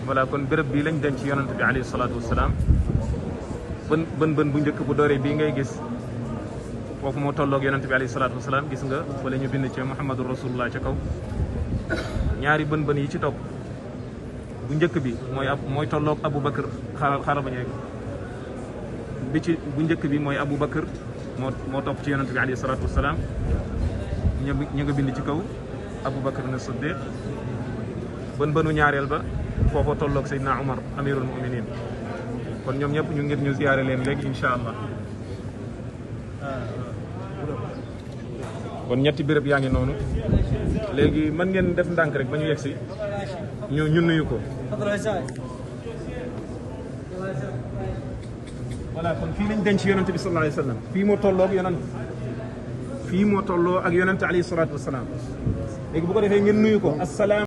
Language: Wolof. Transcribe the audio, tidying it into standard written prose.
voilà kon béréb bii lañ denc yonent bi alayhi salaatu wasalaam bën bu njëkk bu dooree bii ngay gis foofu moo tolloog yonent bi alayhi salaatu wasalaam gis nga fa la ñu bind ci Muhammadu Rasulullah ca kaw ñaari bën yi ci topp bu njëkk bi mooy tolloog Abu Bakr xaaral ba ñëw bi ci bu njëkk bi mooy Abu Bakr moo topp ci yonent bi alayhi salaatu wasalaam ñu nga bind ci kaw Abu Bakr na Siddiq bënu ñaareel ba foofa tolloog Seydina Umar amirul muminin kon ñoom ñëpp ñu ngir ñu ziyaare leen léegi insha allah kon ñetti béréb yaa ngi noonu léegi mën ngeen def ndànk rek ba ñu yegsi ñu nuyu ko voilà kon fii lañ denc yonent bi sallallahu alayhi wa sallam fii moo tolloo ak yonent alayhi salaatu wasalaam léegi bu ko defee ngeen nuyu ko assalaam